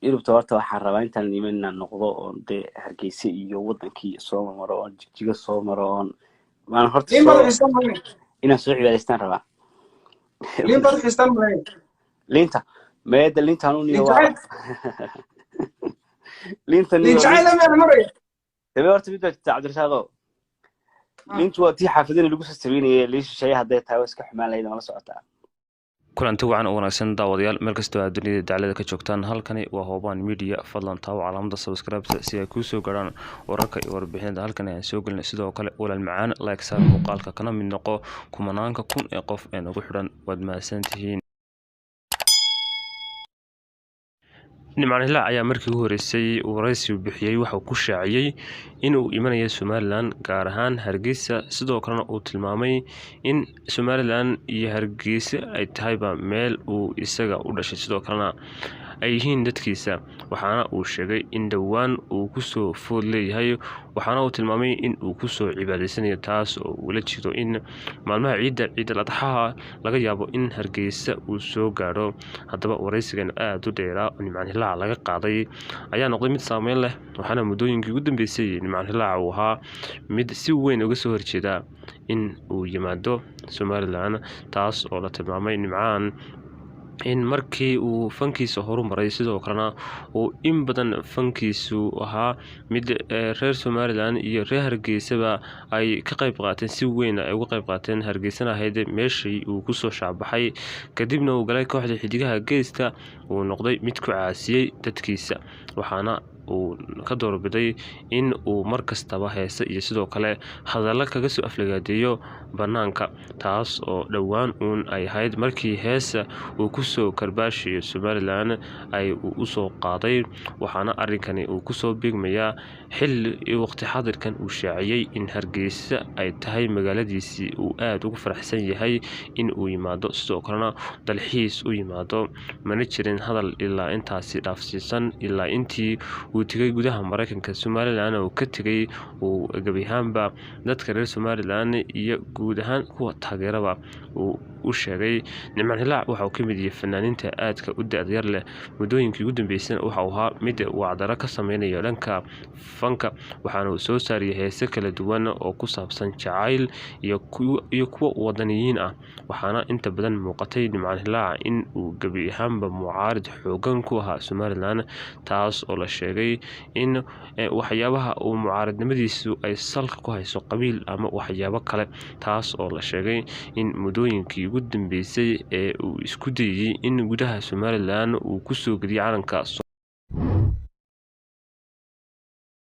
Yurubta horta waxaan rabaa intaan iman inaan noqdo oon dee Hargeysa iyo wadankii soo maro oon Jigjiga soo maro oon maan horta Liin baad soo u xiistaan malayn. Inaan soo cibaadaystaan rabaa. Liin baad u xiistaan malayn. Liinta meeda liintaan u Liin niyo waa jacayl. Liinta Liin niyo. Jacayl meel maraya. Dabe horta mid baa jirta, Cabdirasaaqo. Liintu waa tii xaafadina lagu soo sameynayay. Liin shisheeye hadday tahay waa iska xumaan lahayd, mala socotaa? Kulanti wacan oo wanaagsan, daawadayaal, meel kastoo aad dunida daclada ka joogtaan. Halkani waa Hoobaan Media. Fadlan taawo calaamada subscribe si ay kuu soo gaarhaan wararka iyo warbixinada halkan aan soo gelinay. Sidoo kale, walaal macaan, like saar muuqaalka, kana mid noqo kumanaanka kun ee qof ee nagu xidhan. Waad mahadsantihiin. Nimcaan Hilaac ayaa markii ugu horeysay waraysi uu bixiyey waxa uu ku shaaciyey in uu imanayo Somaliland, gaar ahaan Hargeysa. Sidoo kalena uu tilmaamay in Somaliland iyo Hargeysa ay tahayba meel uu isaga u dhashay, sidoo kalena ay yihiin dadkiisa. Waxaana uu sheegay in dhowaan uu kusoo food leeyahay, waxaana uu tilmaamay in uu kusoo cibaadaysanayo, taas oo ula jeedo in maalmaha ciidda, Ciidal Adxaha, laga yaabo in Hargeysa uu soo gaadho. Haddaba waraysigan aada u dheeraa oo Nimcaan Hilaac laga qaaday ayaa noqday mid saameyn leh, waxaana muddooyinkii ugu dambeysay Nimcaan Hilaac uu ahaa mid si weyn uga soo horjeeda in uu yimaado Somaliland, taas oo la tilmaamay Nimcaan in markii uu fankiisa horumaray, sidoo kalena uu in badan fankiisu ahaa mid reer Somaliland iyo reer Hargeysaba ay ka qayb qaateen, si weyn ay uga qayb qaateen. Hargeysana ahayd meeshii uu kusoo shaacbaxay, kadibna uu galay kooxda Xidigaha Geeska, uu noqday mid ku caasiyey dadkiisa, waxaana uu ka doorbiday in uu mar kastaba heese iyo sidoo kale hadallo kaga soo aflagaadeeyo bannaanka, taas oo dhowaan uun ay ahayd markii heesa uu kusoo karbaashayo Somaliland ay uu usoo qaaday. Waxaana arrinkani uu kusoo beegmayaa xilli waqti xadirkan uu shaaciyey in Hargeysa ay tahay magaaladiisii uu aada ugu faraxsan yahay in uu yimaado, sidoo kalena dalxiis u yimaado. Mana jirin hadal ilaa intaasi dhaafsiisan ilaa intii uu tegay gudaha Mareykanka, Somaliland uu ka tegay, uu gebi ahaanba dadka reer Somaliland iyo guud ahaan kuwa taageeraba uu u sheegay. Nimcaan Hilaac waxa uu ka mid yahay fanaaniinta aadka u da-da yar leh. Muddooyinkii ugu dambeysana waxa uu ahaa mid wacdaro ka sameynaya dhanka fanka, waxaana uu soo saariyay heese kala duwan oo ku saabsan jacayl iyo kuwo wadaniyiin ah. Waxaana inta badan muuqatay Nimcaan Hilaac in uu gebi ahaanba mucaarid xoogan ku ahaa Somaliland, taas oo la sheegay in waxyaabaha uu mucaaridnimadiisu ay salka ku hayso qabiil ama waxyaabo kale, taas oo la sheegay in muddooyinkii ugu dambeysay ee uu isku dayay in gudaha Somaliland uu kusoo geliyo calanka.